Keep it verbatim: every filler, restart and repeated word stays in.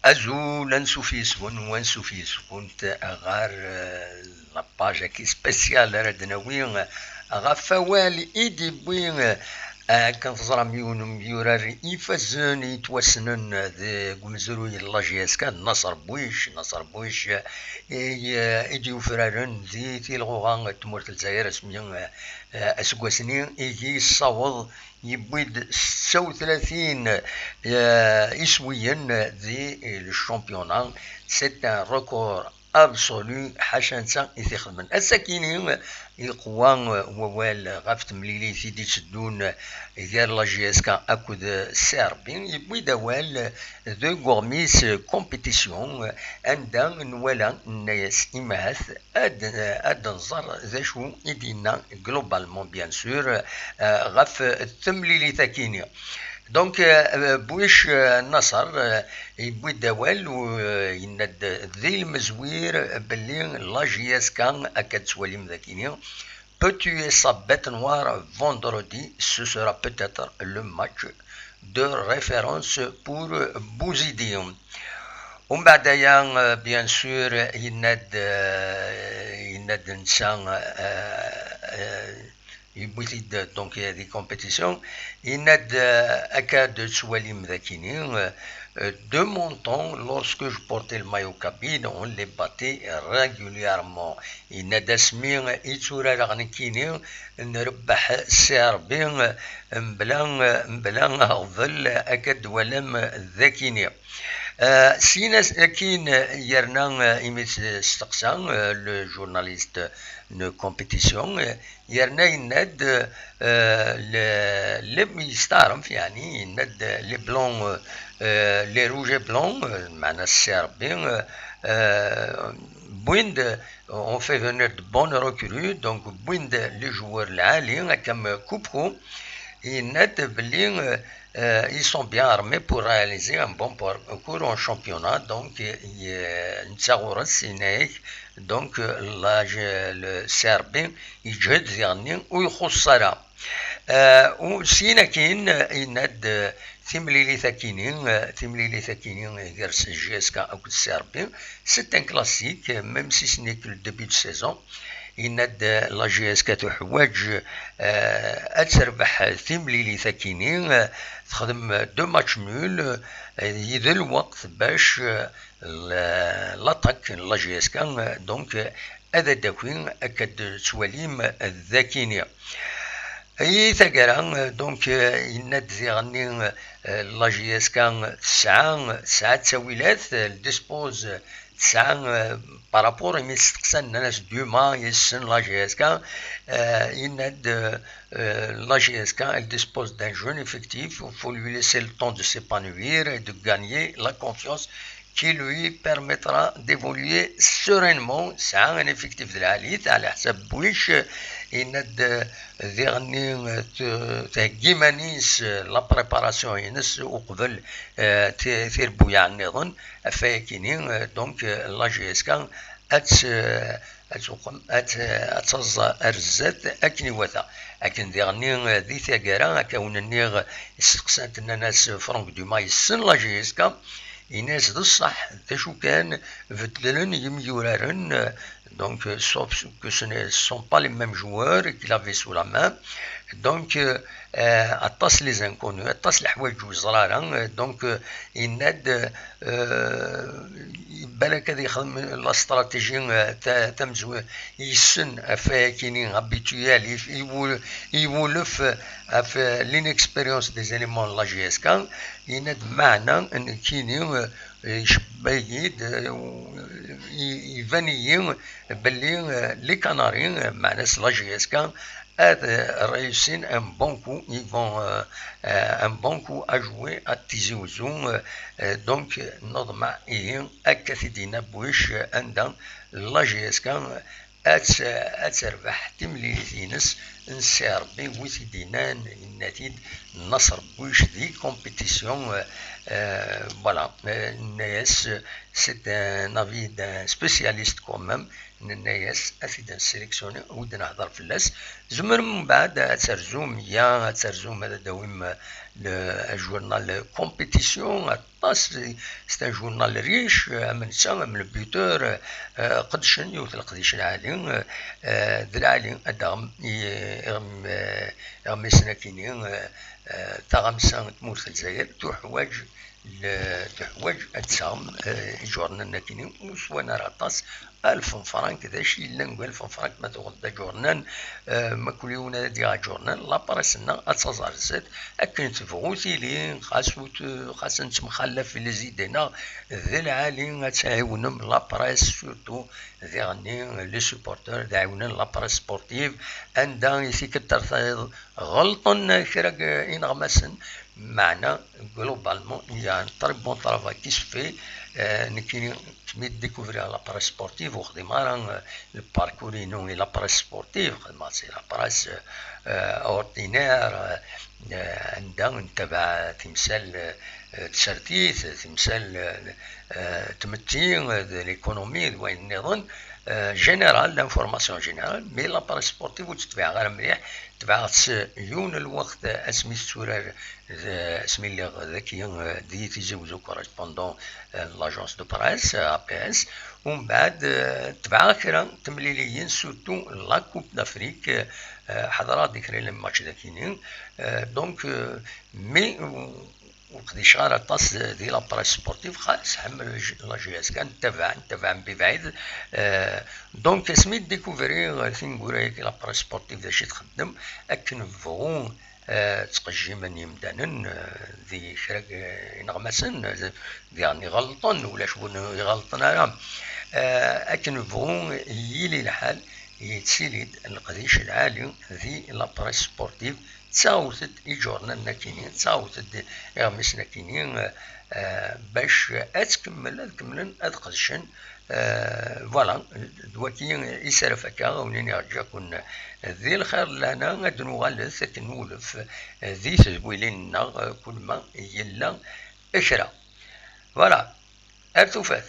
Azul, ansuf yes-wen u ansuf yes-went ɣer, eh, la page-agi spéciale ara d-nawi, eh, ɣef wawal i d-yewwi, eh, akken teẓram, yiwen n umyurar ifazen yettwassnen deg umezruy n la J S K, Naser Bouiche. Naser Bouiche, eh, i, eh, i d-yufraren di tilɣuɣa n tmurt n Lezzayer asmi, eh, eh, aseggas-nni i yessaweḍ yewwi-d setta u tlatin, eh, iswiyen di, eh, le championnat. C'est un record absolu, ḥaca netta i t-ixedmen. Ass-akini, yeqwa, eh, wawal ɣef temlilit i d-itteddun gar la J S K akked C R B. Yewwi-d awal de Gourmis Compétition, anda nwala, nenna-yas, imahat ad, ad nẓer d acu i d-yenna globalement, bien sûr, eh, ɣef temlilit-akini. Donc, eh, Bouiche, eh, Naser, eh, yewwi-d awal, u, eh, yenna-d di lmezwir belli la J S K, akka d-tettwalim dagini, peut tuer sa bête noire vendredi, ce sera peut-être le match de référence pour Bouzidi. Umbeɛd aya, eh, bien sûr, yenna-d, eh, yenna-d netta, eh, eh, yewwi-t-id, donc, di compétition, yenna-d, eh, akka d-tettwalim dagini, eh, de mon temps, lorsque je portais le maillot kabyle, on les battait régulièrement. Yenna-d asmi i tturareɣ nekkini, nrebbeḥ C R B, mebla, mebla aɣbel, akka d-twalam dagini. Eh, syin as-, akin yerna, eh, imi s-, steqsa, eh, le journaliste n compétition, eh, yerna yenna-d, eh, le, le, yesteɛref, yeɛni, yenna-d les blancs, eh, les rouges et blancs, eh, meɛna C R B, eh, eh, wwin-d, ont fait venir de bonnes recrues, donc wwin-d les joueurs lɛali, akka am Kupko, yenna-d belli, eh, eh, ils sont bien armés pour réaliser un bon parcours en championnat, donc, eh, netta ɣur-s, yenna-ak, donc, eh, la, le C R B yeǧhed diɣenni ur ixuṣṣ ara. Eh, u syin akin, eh, yenna-d, eh, timlilit akini, eh, timlilit akini, eh, gar J S K akked C R B, c'est un classique, eh, même si ce n'est que le début de saison. Yenna-d, eh, la J S K tuḥwaǧ, eh, ad terbeḥ timlilit akini, eh, texdem deux matchs nuls, eh, d lweqt bac, eh, l-, l'attaque n la J S K, eh, donc, eh, ad d-taki akka d-tettwalim, eh, d akini. I taggara, eh, donc, eh, yenna-d diɣenni, eh, la J S K tesɛa, tesɛa ttawilat, eh, elle dispose, tesɛa, eh, par rapport imi steqsan, nnan-as Dumas yessen la J S K, eh, yenna-d, eh, eh, la J S K, elle dispose d'un jeune effectif, il faut lui laisser le temps de s'épanouir et de gagner la confiance qui lui permettra d'évoluer sereinement. Tesɛa un effectif d lɛali, ɛla ḥsab Bouiche, yenna-d, eh, diɣenni, eh, t-, thegga iman-is, eh, la préparation-ines uqbel, eh, ti-, tirebbuyaɛ nniḍen, ɣef wayakini, eh, donc, eh, la J S K ad tt-, eh, ad tuqem, ad, ad taẓ ar zdat akken iwata. Akken diɣenni, eh, di taggara, akka wen-nniɣ, steqsan-t, nnan-as Franck Dumas yessen la J S K, yenna-as d ṣṣeḥ, d acu kan, beddlen yimyuraren, eh, donc, eh, sauf que ce ne sont pas les mêmes joueurs qu'il avait sous la main. Donc, eh, eh, aṭas les inconnus, aṭas leḥwayeǧ ur yeẓri ara, eh, donc, eh, yenna-d, eh, balak ad yexdem la stratégie, eh, ta-, tamezwarut, yessen ɣef wayakini, habituel, i, iwul-, iwulef, eh, ɣef, eh, l'inexpérience des éléments de la J S K, yenna-d meɛna nekkini, eh, icebba-yi-d, eh, i-, iban-iyi belli, eh, les Canaries, eh, meɛna-s la J S K, ad, eh, réussin un bon coup, ils vont, eh, eh, un bon coup à jouer à Tizi Ouzou, eh, eh, donc, eh, neḍmeɛ ihi, akka t-id-yenna Bouiche, eh, anda la J S K, eh, ad t-, ad terbeḥ timlilit-ines n C R B, wi t-id-yennan, yenna-t-id Naser Bouiche di compétition, eh, eh, voilà, eh, yenna-yas, eh, c'est un avis d'un spécialiste quand même, Nenna-yas ad t-id-nesselectionner, ur d-nehder fell-as. Tzemrem mbeɛd ad terzum, ya ad terzum ad d-tawim le, ajurnal compétition, aṭas, c'est un journal riche, am netta, am le buteur, eh, qedcen yiwet leqdic lɛali, eh, d lɛali ad d-taɣem i, iɣem-, eh, iɣmisen akini, eh, eh, taɣamsa n tmurt n Lezzayer tuḥwaǧ le, tuḥwaǧ ad d-taɣem, eh, iǧurnanen akini, ur swan ara aṭas, alef n frank, d acu yellan deg alef n frank ma tuɣeḍ-d aǧurnan, eh, ma kul yiwen ad d-yaɣ aǧurnan, la presse-nneɣ ad taẓ ar zdat, akken tebɣu tili, xas ur t-, xas nettemxallaf i les idées-nneɣ, d lɛali ad tɛiwnem la presse, surtout diɣenni les supporters, ad ɛiwnen la presse sportive, anda i tikkelt ar tayeḍ ɣelṭen kra n ineɣmasen, meɛna, globalement, il y a un très bon travail qui se fait. Euh, nekkini, mi découvrir la presse sportive, ur xdimeɣ ara, euh, le parcours-inu i la presse sportive, xedmeɣ-tt i la presse, euh, ordinaire, euh, anda ntabaɛ timsal, euh, tsertit, timsal, euh, euh, tmetti, euh, de l'économie, d wayen nniḍen, euh, général, l'information générale, mais la presse sportive ur tt-tebɛeɣ ara mliḥ, tebɛeɣ-tt yiwen n lweqt asmi tetturar, d, asmi lliɣ daki, euh, di Tizi Wezzu, correspondant, euh, n l'agence de presse, euh, A P S, umbeɛd, euh, tebɛeɣ kra n temliliyin, surtout la Coupe d'Afrique, euh, ḥeḍreɣ di kra n les matchs dakini, euh, donc, euh, mais, ur qdiceɣ ara aṭas di la presse sportive, xas ḥemmel la J S K, nettabaɛ, nettabaɛ mebɛid. Euh, donc, asmi découvriɣ tineggura-agi, la presse sportive d acu i txeddem, akken bɣu, euh, ttqejjimen yimdanen, euh, di kra n ineɣmasen, euh, diɣen iɣelṭen, ulac win iɣelṭen ara. Euh, akken bɣu yili lḥal, yettili-d leqdic lɛali di la presse sportive, ttaɣet-d iǧurnanen akini, ttaɣet-d iɣmisen akini, euh, bac ad tkemmel, ad kemmlen ad qedcen. Euh, voilà, d waki i s ara fakeɣ, ad wen-iniɣ ǧǧiɣ-ken di lxir d lehna, ad nuɣalet akken nwulef di tedwilin-nneɣ, euh, kul ma yella kra. Voilà, ar tufat.